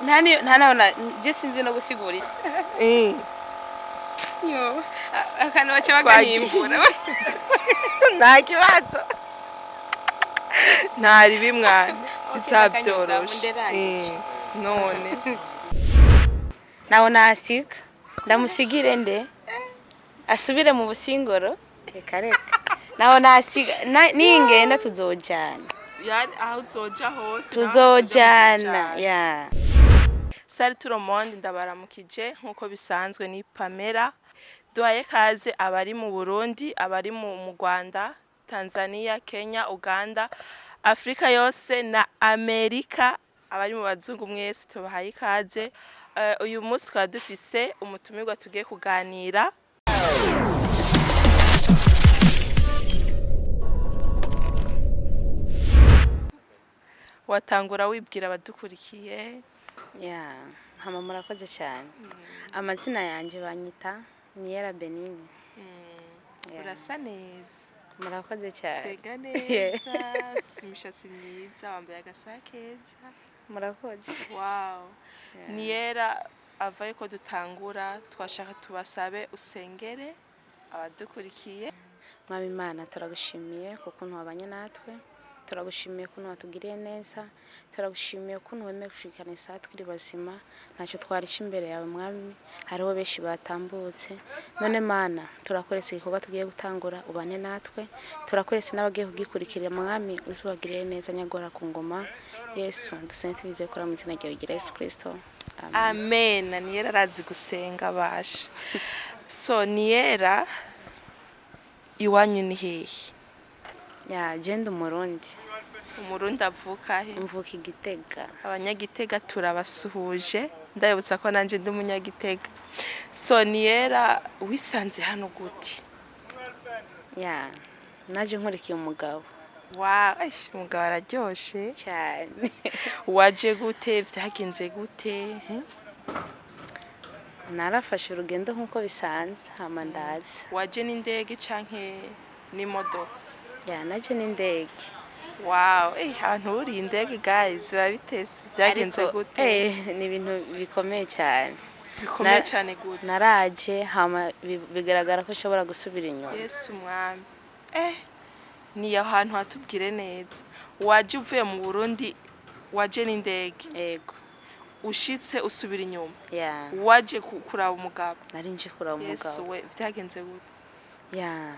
Nta naho je sinzi no gusigura. Yo, akantu baca bagahimbura. Nta kibazo, nta ribi mwana. Okay, bitabyoroshe. ndakanyuza, nderangije. None Naho nasiga ndamusigire nde asubire mu busingoro? Reka reka, naho nasiga ningenda tuzojana. Yani aho uzoja hose naho Tuzojana. tuzojana. Ya. Salut tout le monde, ndabaramukije nk'uko bisanzwe, ni Pamela. Duhaye kaze abari mu Burundi, abari mu Rwanda, Tanzania, Kenya, Uganda, Afrika yose na Amerika, abari mu bazungu mwese tubahaye ikaze. Uyu munsi tukaba dufise umutumirwa tugiye kuganira. Watangura wibwira abadukurikiye. Ya, hama murakoze cyane. Amazina yanjye banyita Niyera Benini. Ya. Urasa neza. Murakoze cyane. Tega neza, ufise imishatsi myiza, wambaye agasaha keza. Murakoze. Wow. Yeah. Niyera, avaye ko dutangura, twashaka tubasabe usengere abadukurikiye. Mwami Imana, turagushimiye ku kuntu wabanye natwe, turagushimiye ukuntu watugiriye neza, turagushimiye ukuntu wemeye gushikana isaha tukiri bazima. Ntacyo twarica imbere yawe Mwami, hariho benshi batambutse. None Mana, turakorese igikorwa tugiye gutangura, ubane natwe, turakorese n'abagiye kugikurikira Mwami, uzubagiriye neza nyagora ku ngoma. Yesu, dusenge tubizeye kora mu izina ryawe gira Yesu Kristo. Amen. Amen. Niyera arazi gusenga basha. So Niyera, iwanyu ni hehe? Ya, genda Umurundi. Umurundi avuka he? Mvuka Igitega. Abanyagitega turabasuhuje, ndabibutsa ko nanje ndi umunyagitega. So Niyera, wisanze hano gute? Ya, naje nkurikiye umugabo. Wow, eish, umugabo araryoshe. Cyane. Waje gute? Vyagenze gute? He? Narafashe urugendo nk'uko bisanzwe, hama ndaza. Waje n'indege canke n'imodoka? Ya, naje n'indege. Wow, ahantu wuriye indege guys biba bitese. Vyagenze Ariko, gute? Ni ibintu bikomeye cyane. Bikomeye cane cane gute? Naraje hama bigaragara ko nshobora gusubira inyuma. Yesu mwami. Ni aho hantu hatubwire neza. Waje uvuye mu Burundi, waje n'indege. Yego. Ushitse usubira inyuma. Ya. Waje kuraba umugabo. Nari nje kuraba Yesu umugabo. we, vyagenze gute? Ya,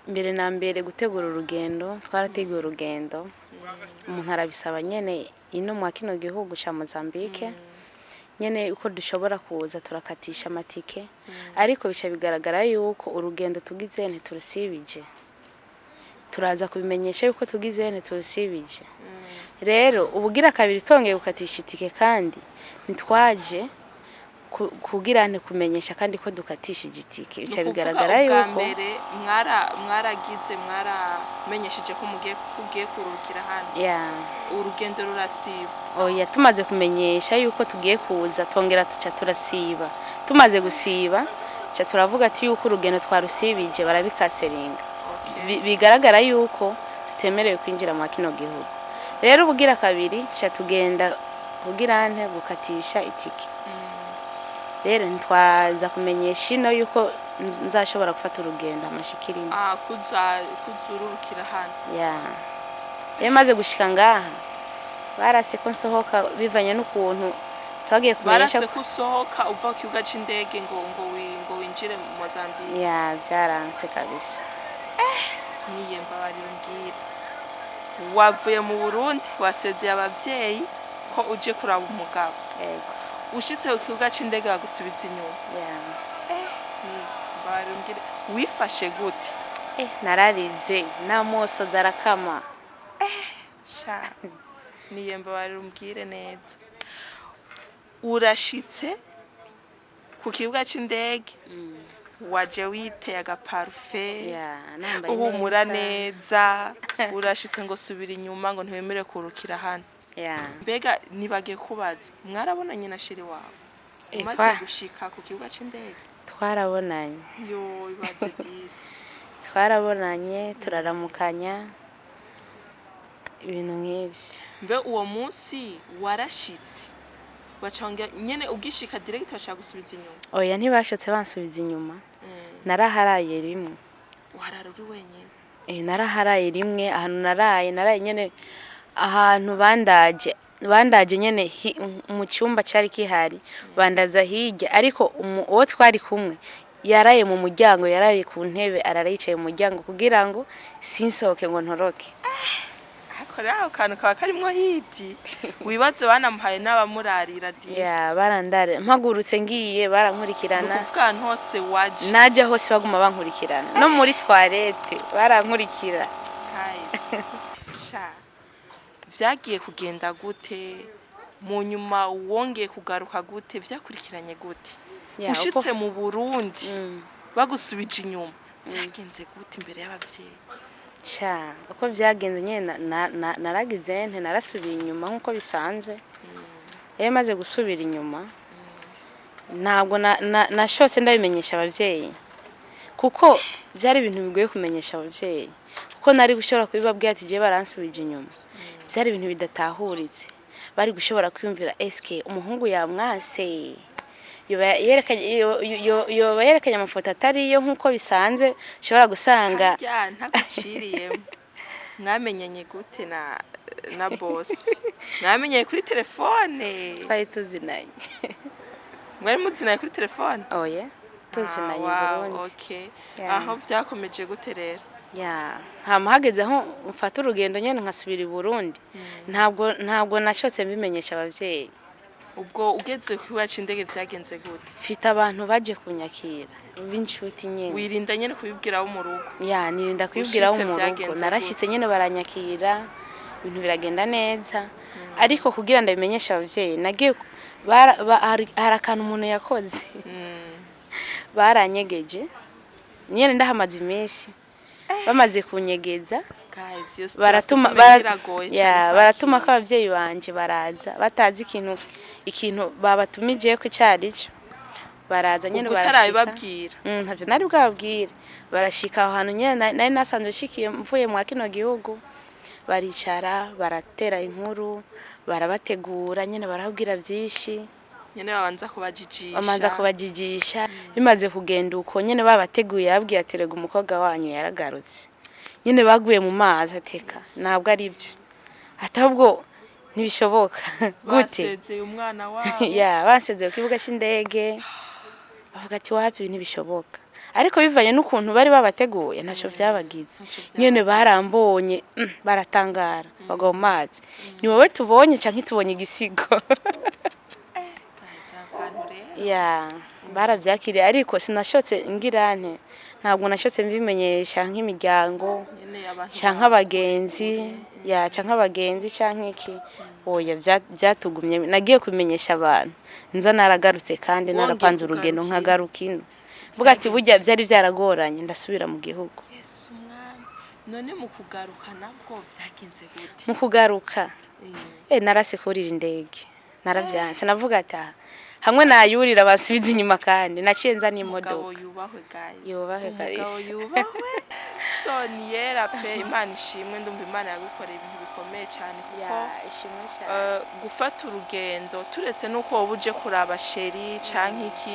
mbere na mbere gutegura urugendo, twarateguye urugendo. Umuntu arabisaba nyene ino mwa kino gihugu ca Mozambique. Nyene uko dushobora kuza turakatisha amatike, ariko bica bigaragara yuko urugendo tugize ntiturusibije, turaza kubimenyesha yuko tugize ntiturusibije. Rero ubugira kabiri tongeye gukatisha itike, kandi ntitwaje kugira kumenyesha kandi ko dukatishije itike, bica Ni ukuvuga bigaragara ubwa yuko mbere mwaragize mwaramenyesheje ko mugiye kugiye kurukira hano. Ya. Urugendo rurasiba. Oya, tumaze kumenyesha yuko tugiye kuza, tongera tuca turasiba. Tumaze gusiba, tuca turavuga ati yuko urugendo twarusibije, barabikaseringa. Bigaragara yuko tutemerewe kwinjira mu kino gihugu. Rero ubugira kabiri tuca tugenda kugira nte gukatisha itike. Rero ntitwaza kumenyesha ino yuko nzashobora gufata urugendo amashikirino. Ah, kuza kuzururukira hano. Ya, iyo maze gushika ngaha barase ko nsohoka bivanye n'ukuntu twagiye kumenyesha. Barase ko usohoka uva ku kibuga c'indege ngo winjire mu Mozambique. Ya, byaranse kabisa. Niye mbabarira umbwire. Wavuye mu Burundi, wasezeye abavyeyi ko uje kuraba umugabo. Yego. Ushitse ku kibuga c'indege bagusubiza inyuma. Ya. Niye mbabarira umbwire, wifashe gute? Nararize n'amosozi arakama. Sha, niye mbabarira umbwire neza. Urashitse ku kibuga c'indege, waje witeye agaparufe, Ya, nambaye uhumura neza. neza, urashitse ngo subira inyuma, ngo ntiwemere kurukira hano. Ya. Mbega nibagiye kubaza, mwarabonanye na chéri wawe umaze gushika ku kibuga c'indege? Twarabonanye. Yo, ibaze disi. Twarabonanye, turaramukanya. Ibintu nk'ivyo. Mbe uwo munsi warashitse, bacongera nyene ugishika direct bashaka gusubiza inyuma? Oya, ntibashotse bansubiza inyuma. Naraharaye rimwe. Warara uri wenyine? Naraharaye rimwe. Ahantu naraye nyene, ahantu bandaje nyene mu cyumba cari kihari, bandaza hirya, ariko uwo twari kumwe yaraye mu muryango, yaraye ku ntebe, arara yicaye mu muryango kugira ngo sinsohoke ngo ntoroke. Ariko rero ako kantu kaba karimwo hiti, wibaze banamuhaye n'abamurarira disi. Ya, barandare, mpagurutse ngiye Ni barankurikirana. Ukuvuga ahantu hose waje? Naja hose baguma bankurikirana, no muri toilette barankurikira. Guys, sha, vyagiye kugenda gute mu nyuma? Wongeye kugaruka gute? Vyakurikiranye gute? Ya, Ushitse mu Burundi, bagusubije inyuma, vyagenze gute imbere y'abavyeyi? Sha, uko vyagenze nyene, naragize nte, narasubiye inyuma nk'uko bisanzwe. Iyo maze gusubira inyuma, ntabwo nashotse ndabimenyesha abavyeyi, kuko byari ibintu bigoye kumenyesha abavyeyi, kuko nari gushobora kubibabwira ati je baransubije inyuma, byari ibintu bidatahuritse. Bari gushobora kwiyumvira: eske umuhungu yamwase, yoba yerekanye amafoto atariyo, nk'uko bisanzwe ushobora gusanga. Harya ntaguciriyemo, mwamenyanye gute na boss? Mwamenyanye kuri telefone? Twari tuzinanye. Mwari muzinanye kuri telefone? Oya, tuzinanye Ah, wow, Burundi. Okay. Yeah. Aho vyakomeje gute rero? Ya, hama hageze aho mfata urugendo nyene nkasubira i Burundi, ntabwo nashotse mbimenyesha abavyeyi. Ubwo ugeze ku kibuga c'indege vyagenze gute? Mfite abantu baje kunyakira b'inshuti nyene. Wirinda nyene kubibwira abo mu rugo? Ya, nirinda kubibwira abo Ushitse mu rugo. vyagenze? Narashitse nyene baranyakira, ibintu biragenda neza, ariko kugira ndabimenyeshe abavyeyi, nagiye hari akantu umuntu yakoze. Baranyegeje nyene, ndahamaze iminsi, bamaze kunyegeza, Guys, iyo situation baratuma kumenya iragoye ya, cane baratuma ko kwakira. Abavyeyi banje baraza batazi ikintu babatumije ko icari cyo, baraza nyene Ubwo barashika. utarabibabwira? Ntavyo nari bwababwire. Barashika aho hantu nyene nari nasanzwe nshikiye mvuye mwa kino gihugu, baricara, baratera inkuru, barabategura nyene, barababwira vyinshi. Nyene babanza kubajijisha. Bamanza kubajijisha. Bimaze kugenda uko nyene, babateguye, babwiye ati: "Rega umukobwa wanyu yaragarutse." Nyene baguye mu mazi, ateka ntabwo ari byo, atabwo ntibishoboka gute. Basezeye umwana wabo. Ya, bansezeye ku kibuga c'indege, bavuga ati: "Wapi, ibi ntibishoboka." Ariko bivanye n'ukuntu bari babateguye, ntaco vyabagize. Ntaco Nyene vyabagize. barambonye, baratangara, bagwa mu mazi: "Ni wowe tubonye canke tubonye igisigo?" Guys, ako kantu rero. Ya, baravyakiriye, ariko sinashotse ngira nte, ntabwo nashotse mbimenyesha nk'imiryango Nyene abantu canke abagenzi, ya, canke abagenzi canke iki, oya, vyatugumye. Nagiye kubimenyesha abantu nza naragarutse kandi Wongeye narapanze urugendo kugarukira. Nkagaruka ino, vuga ati burya byari byaragoranye, ndasubira mu gihugu. Yesu umwami! None mu kugaruka nabwo vyagenze gute? Mu kugaruka, narasikurira indege, naravyanse, navuga ati: "Aha, hamwe nayurira basubiza inyuma." Kandi naciye nza Umugabo n'imodoka. yubahwe, guys. Yubahwe Umugabo kabisa. yubahwe. So niyera pe, Imana ishimwe. Ndumva Imana yagukoreye ibintu bikomeye cyane, kuko Ya, ishimwe cyane. Gufata urugendo, turetse n'uko wowe uje kuraba chéri canke iki,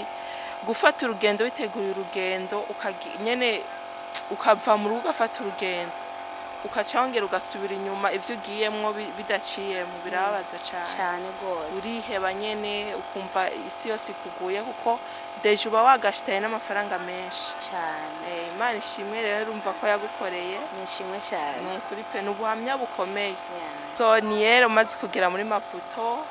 gufata urugendo witeguriye urugendo, nyene ukava mu rugo ugafata urugendo, ukaca wongera ugasubira inyuma, ivyo ugiyemwo bidaciyemo, birababaza cane. Cyane rwose. Uriheba nyene, ukumva isi yose ikuguye, kuko déjà uba wagashitaye n'amafaranga menshi. Cyane. Imana ishimwe rero, urumva ko yagukoreye. Ni ishimwe cyane. Ni ukuri pe, ni ubuhamya bukomeye. Ya. So niyera, umaze kugera muri Maputo,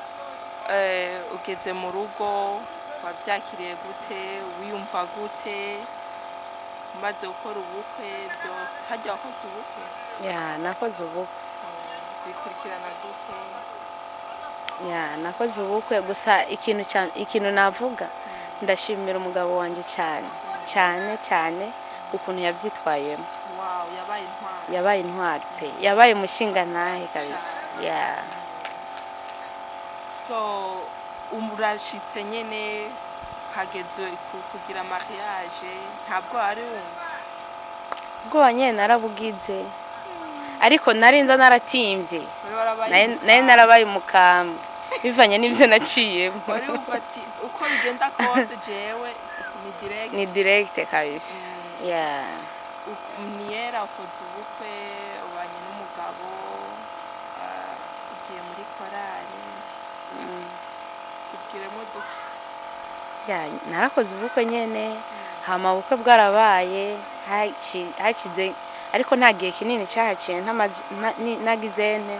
ugeze mu rugo, wavyakiriye gute? Wiyumva gute umaze gukora ubukwe byose? Harya wakoze ubukwe? Ya, nakoze ubukwe. Bikurikirana gute? Ya, nakoze ubukwe, gusa ikintu navuga, ndashimira umugabo wanjye cyane cyane cyane ukuntu yabyitwayemo. Wow, yabaye intwari. Yabaye intwari pe, yabaye umushingantahe kabisa, ya. So urashitse nyene, hageze kugira mariage, ntabwo wari wumva? Ubwoba nyine narabugize, Ariko narinza naratimvye. Wari warabaye Nari narabaye umukambwe bivanye n'ibyo naciyemo. Wari wumva ati uko bigenda kose jewe ni direct. Ni direct kabisa. Yeah. Niyera, ukoze ubukwe, ubanye n'umugabo, ugiye muri korali. Tubwiremo duke. Ya, narakoze ubukwe nyene, hama ubukwe bwarabaye, hacize ariko nta gihe kinini cyahaciye nagize nte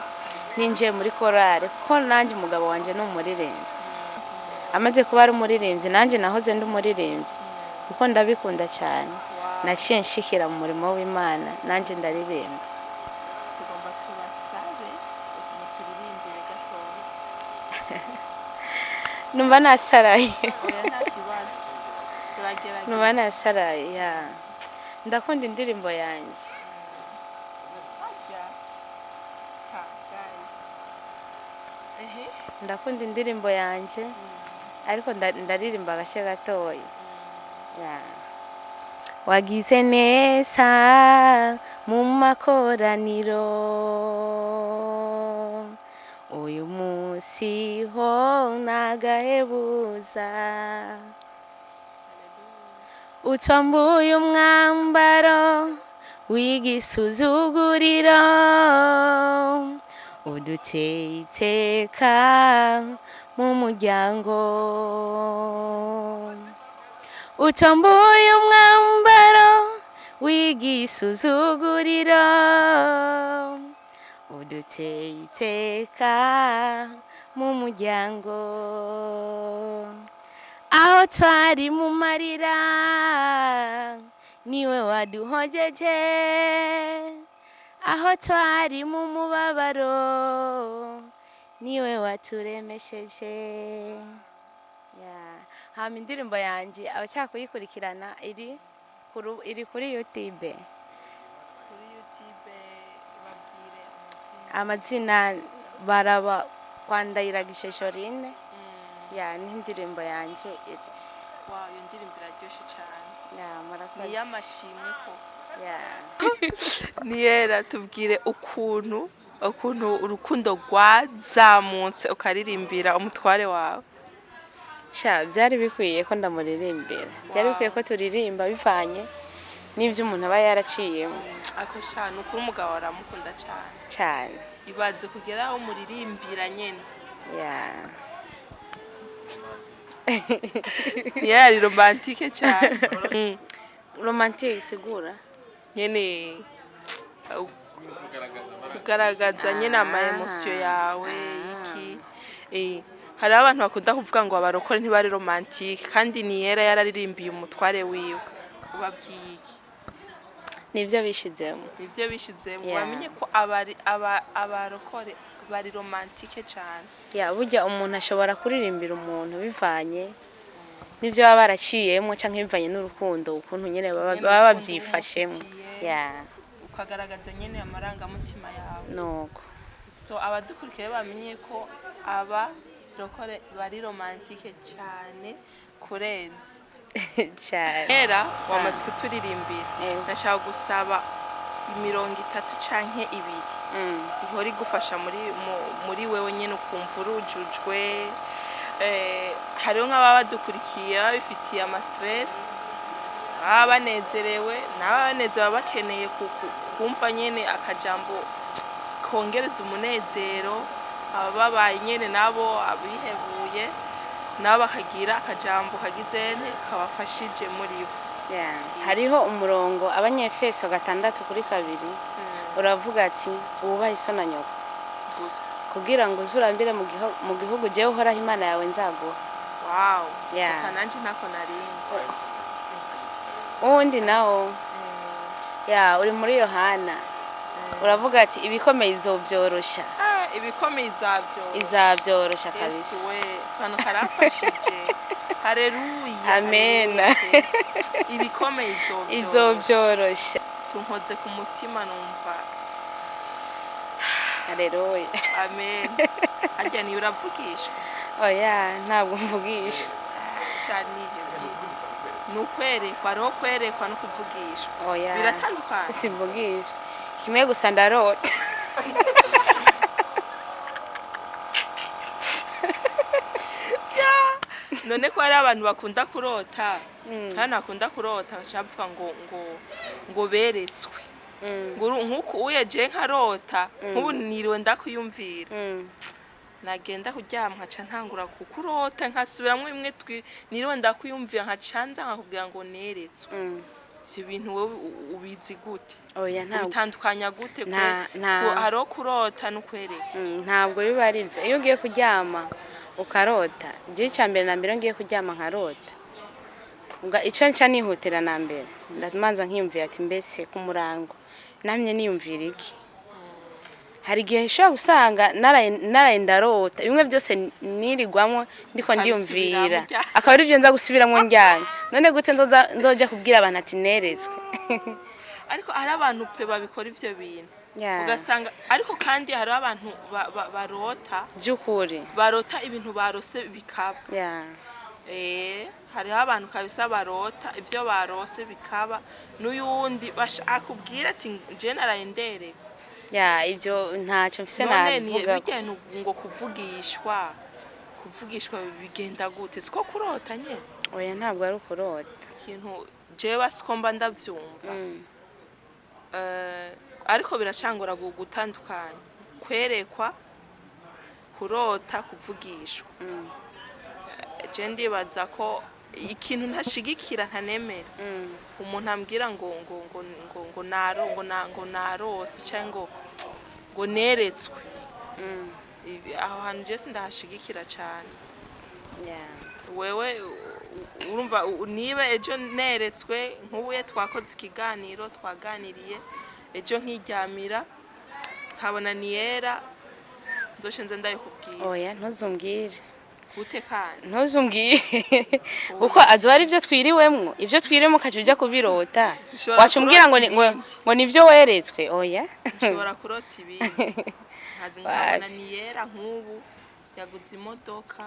ninjiye muri korale, kuko nanjye umugabo wanje ni umuririmbyi. Amaze kuba ari umuririmbyi, nanjye nahoze ndi umuririmbyi kuko ndabikunda cyane. Naciye nshikira mu murimo w'Imana, nanjye ndaririmba. Tugomba tubasabe muturirimbire gatoya. Numva nasaraye. Oya, nta kibazo, turagerageza. Numva nasaraye. Ya, ndakunda indirimbo yanjye. Harya ha guys, ehe. Ndakunda indirimbo yanjye, ariko ndaririmba agashya gatoya. Ya. Wagize neza mu makoraniro, uyu munsi ho nagahebuza, utwambuye umwambaro w'igisuzuguriro, uduteye iteka mu muryango, utomboye umwambaro w'igisuzuguriro, uduteye iteka mu muryango. Aho twari mu marira, niwe waduhojeje. Aho twari mu mubabaro, niwe waturemesheje. Yeah. Hama indirimbo yanjye abashaka kuyikurikirana iri kuri YouTube. Kuri YouTube, babwire amazina. Amazina baraba kwa Ndayiragije Jorine. Ya, niho indirimbo yanjye iri. Wow, iyo ndirimbo iraryoshe cyane. Ya, murakoze. Ni iy'amashimwe ko. Ya. Niyera, tubwire ukuntu urukundo rwazamutse ukaririmbira umutware wawe. Sha, byari bikwiye ko ndamuririmbira, byari bikwiye ko turirimba bivanye n'ibyo umuntu aba yaraciyemo. Ako sha, ni ukuri umugabo aramukunda cyane. Cyane. Ibaze kugera aho muririmbira nyene. Ya. Niyera ari romantique cyane. Romantique isigura? Nyene kugaragaza nyene ama émotion yawe iki. Hariho abantu bakunda kuvuga ngo abarokore ntibari romantique, kandi Niyera yararirimbiye umutware wiwe. Ubabwiye iki? Nibyo bishizemo. Nivyo bishizemo. Yeah. Bamenye ko abarokore bari romantique cyane. Ya, burya umuntu ashobora kuririmbira umuntu bivanye n'ibyo baba baraciyemo canke bivanye n'urukundo ukuntu nyene baba Nyene baba urukundo babyifashemo. umufitiye. Ya. Ukagaragaza nyene amarangamutima yawe. Nuko. So abadukurikiye bamenye ko abarokore bari romantique cyane kurenza. Cyane. Era wamaze kuturirimbira. Yego. Ndashaka gusaba imirongo itatu canke ibiri ihora igufasha muri wewe nyene, ukumva urujujwe. Hariho nk'ababa badukurikiye baba bifitiye ama stress, baba banezerewe, n'ababa banezerewe baba bakeneye kumva nyene akajambo kongereza umunezero, abababaye nyene nabo, abihebuye nabo bakagira akajambo kagizene kabafashije muri bo. Yeah. Hariho umurongo, Abanyefeso 6:2, uravuga ati: "Wubahe iso na nyoko." Gusa. Kugira ngo uze urambire mu gihugu jewe Uhoraho Imana yawe nzaguha. Wow. Yeah. Reka nanje ntako narinzi. Uwundi nawo, ya, uri muri Yohana, uravuga ati: "Ibikomeye izobyorosha." Ah, ibikomeye izabyo. Izabyorosha Yesu kabisa. we, kantu karamfashije, haleluya. Amena. Haleluya. Ibikomeye izobyorosha. Izobyorosha. Tunkoze ku mutima, numva. Haleluya. Amen. Harya niyo uravugishwa? Oya, ntabwo mvugisha. Shanihebye, ni ukwerekwa, hariho kwerekwa no kuvugishwa. Oya. Biratandukanye. Simvugisha. Kimwe gusa, ndarota. None ko hari abantu bakunda kurota, hano bakunda kurota baca bavuga ngo beretswe, ngo nk'uku uye je nkarota, nk'ubu niriwe ndakwiyumvira, nagenda kuryama nkaca ntangura kukurota, nkasubiramwo imwe niriwe ndakwiyumvira, nkaca nza nkakubwira ngo neretswe. Ivyo bintu wowe ubizi gute? Oya, ntabwo. Ubitandukanya gute? Hariho kurota n'ukwereka. Ntabwo biba ari byo. Iyo ugiye kuryama ukarota, igihe cya mbere na mbere, iyo ngiye kuryama nkarota, ubwo icyo nca nihutira na mbere, ndamanza nkiyumvira ati: "Mbese ku murango namye niyumvira iki?" Hari igihe ushobora gusanga naraye ndarota bimwe byose nirigwamo ndiko ndiyumvira, Ukabisubiramo. akaba ari byo nza gusubiramo njyana. None gute nzoja kubwira abantu ati neretswe? Ariko hari abantu pe babikora ivyo bintu, ugasanga ariko kandi hariho abantu barota By'ukuri. barota ibintu barose bikaba. Hariho abantu kabisa barota ivyo barose bikaba, n'uyundi akubwira ati: "Je naraye nderekwa." Ya, ibyo ntacyo mfise None ni nabivuga. bijya ngo kuvugishwa bigenda gute? Siko kurota nyene? Oya, ntabwo ari ukurota. Ikintu jewe siko mba ndavyumva. Ariko biracangora gutandukanya kwerekwa, kurota, kuvugishwa. Je ndibaza ko ikintu ntashigikira, ntanemera, umuntu ambwira ngo naro ngo na ngo narose cyangwa ngo neretswe. Aho hantu je sindahashigikira cyane. Wewe urumva niba ejo neretswe, nk'ubuye twakoze ikiganiro, twaganiriye, ejo nkiryamira nkabona niyera, nzoshe nze ndabikubwira? Oya, ntuzumbwire. Gute kandi? Ntuzumbwire, kuko azoba ari ibyo twiriwemwo, ibyo twiriwemo ukaca ujya kubirota. Ushobora Waca umbwira ngo kurota ibindi. ngo nibyo weretswe? Oya. Nshobora kurota ibindi, nkabona niyera nk'ubu yaguze imodoka,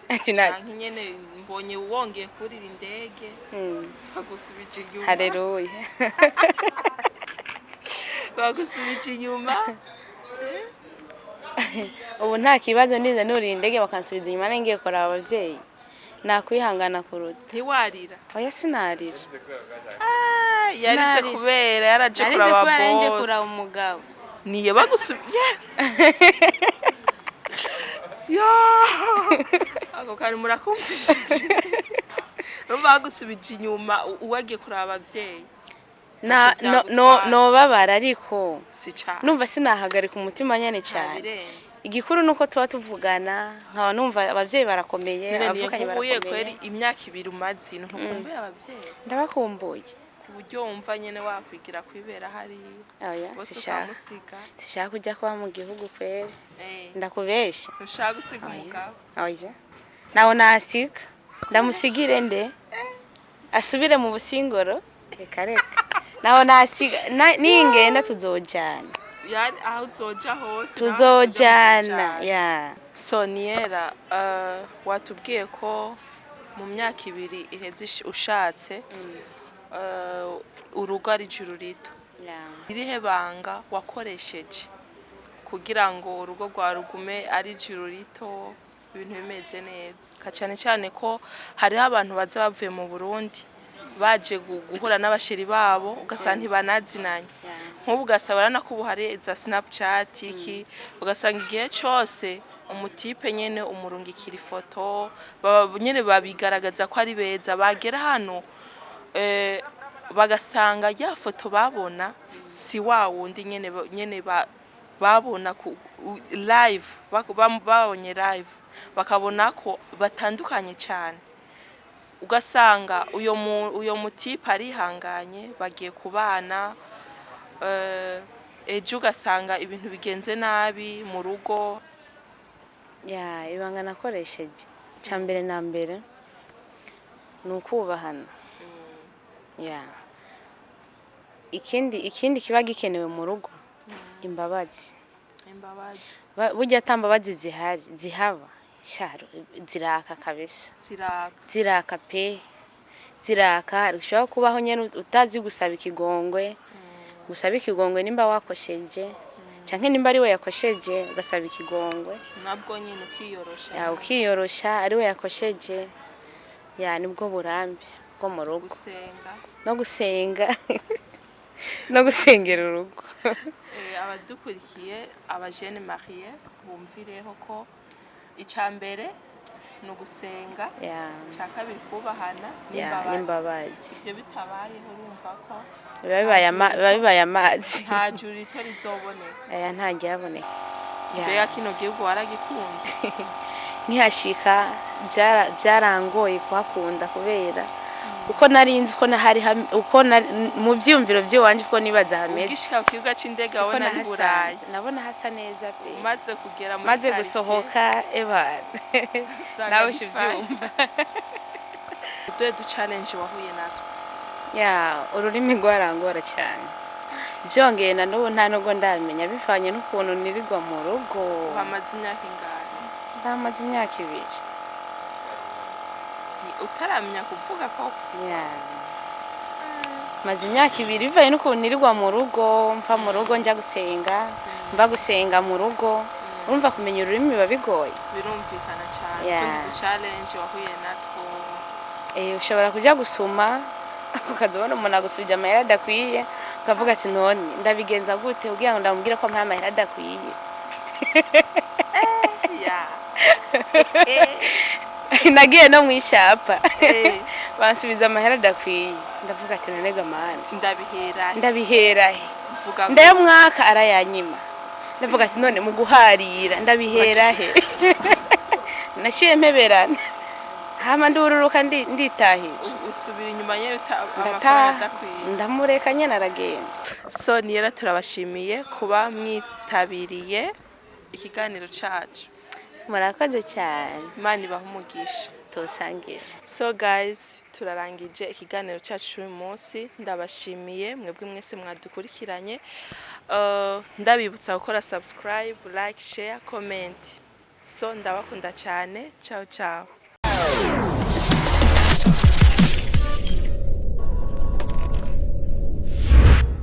Ati na canke nyene mbonye wongeye kurira indege, bagusubije inyuma. Haleluya. Bagusubije inyuma. Ubu nta kibazo, nize nurira indege bakansubiza inyuma, ngiye kuraba abavyeyi, nakwihangana kuruta. Ntiwarira? Oya, sinarira. Ah, yaritse. Sinarira. Kubera yaraje Narize kuraba kubera nje boss. kuraba umugabo. Niyo bagusubiye yo, ako kantu murakumvishije? Urumva bagusubije inyuma uwagiye kuraba abavyeyi. Na Ntacyo no no byagutwara. Nobabara ariko Si cane. numva sinahagarika umutima nyene cyane. Ntabirenze. Igikuru nuko tuba tuvugana, nkaba numva abavyeyi barakomeye, Nyene niyo abavukanye nkubuye barakomeye. kweri, imyaka 2 umaze ino, ntukumbuye abavyeyi? Ndabakumbuye. Ku buryo wumva nyene wakwigira kwibera hariya Oya, bose sishaka. ukamusiga? Sishaka kujya kuba mu gihugu kweri. Ndakubesha? Ntushaka gusiga umugabo? Oya, nawe nasiga ndamusigire nde? Asubire mu busingoro? Reka reka, nawe nasiga. Ningenda tuzojana. Yani aho uzoja hose nawe Tuzojana. muzojana. Ya. Soniera, watubwiye ko mu myaka 2 iheze ushatse, urugo ari ijuru rito. Irihe banga wakoresheje kugira ngo urugo rwawe rugume ari ijuru rito, ibintu bimeze neza? Ka cyane cyane ko hariho abantu baza bavuye mu Burundi baje guhura n'abasheri babo, ugasanga ntibanazinanye. Nk'ubu ugasanga urabona ko ubu hari za Snapchat iki, ugasanga igihe cyose umutipe nyene umurungikira ifoto, baba nyene babigaragaza ko ari beza, bagera hano bagasanga ya foto babona si wa wundi nyene nyene babona ku live, babonye live bakabona ko batandukanye cyane. Ugasanga uyo mutipe arihanganye, bagiye kubana, ejo ugasanga ibintu bigenze nabi mu rugo. Ya, ibanga nakoresheje, icya mbere na mbere ni ukubahana. Ya, ikindi kiba gikenewe mu rugo, imbabazi. Imbabazi. Burya ata mbabazi zihari, zihaba sharo ziraka kabisa. Ziraka. Ziraka pe, ziraka. Ushobora kubaho nyene utazi gusaba ikigongwe. Usabe ikigongwe nimba wakosheje, canke nimba ari we yakosheje, ugasaba ikigongwe. Nabwo nyine ukiyorosha. Ya, ukiyorosha ari we yakosheje. Ya, nibwo burambe bwo mu rugo. Gusenga. No gusenga, no gusengera urugo. Abadukurikiye, abajeunes mariés, bumvireho ko icya mbere ni ugusenga, icya kabiri kubahana Ya, n'imbabazi. N'imbabazi. Ibyo bitabayeho, urumva ko Biba bibaye amazi. nta juru rito rizoboneka. Aya, ntaryaboneka. Ya. Mbega kino gihugu waragikunze? Nkihashika byarangoye kuhakunda, kubera uko nari nzi uko nahari uko mu vyiyumviro vy'iwanje uko nibaza hameze. Ugishika ku kibuga c'indege Siko wabona ari Burayi? nahasanze. Nabona hasa neza pe. Umaze kugera muri Maze quartier, gusohoka, ebana, usanga nawe ni fine. uvyumva. Uduhe du challenge wahuye natwo. Ya, ururimi rwarangora cyane. Byongeye na n'ubu nta nubwo ndamenya, bivanye n'ukuntu nirirwa mu rugo. Uhamaze imyaka ingahe? Ndamaze imyaka 2. Utaramenya kuvuga ko? Ya, maze imyaka 2, bivanye n'ukuntu nirirwa mu rugo, mva mu rugo njya gusenga, mva gusenga mu rugo. Urumva kumenya ururimi biba bigoye. Birumvikana cyane. Yeah. Utundi du challenge wahuye natwo? Ushobora kujya gusuma, ukaza ubona umuntu agusubije amahera adakwiye, ukavuga ati: "None ndabigenza gute kugira ngo ndamubwire ko ampaye amahera adakwiye?" Ya. Nagiye no mu ishapa, bansubiza amahera adakwiye. Ndavuga ati: "None gamana, Ndabihera ndabihera he?" Vuga ngo Ndayamwaka arayanyima. Ndavuga ati: "None mu guharira ndabihera he?" Naciye mpeberana, hama ndururuka nditahira. Usubira inyuma nyene Ndataha. amafaranga adakwiye. Ndamureka nyene aragenda. So Niyera, turabashimiye kuba mwitabiriye ikiganiro cacu. Murakoze cyane. Imana ibahe umugisha. Tosangire. So guys, turarangije ikiganiro cyacu cy'uyu munsi. Ndabashimiye mwebwe mwese mwadukurikiranye. Ndabibutsa gukora subscribe, like, share, comment. So ndabakunda cyane. Ciao ciao.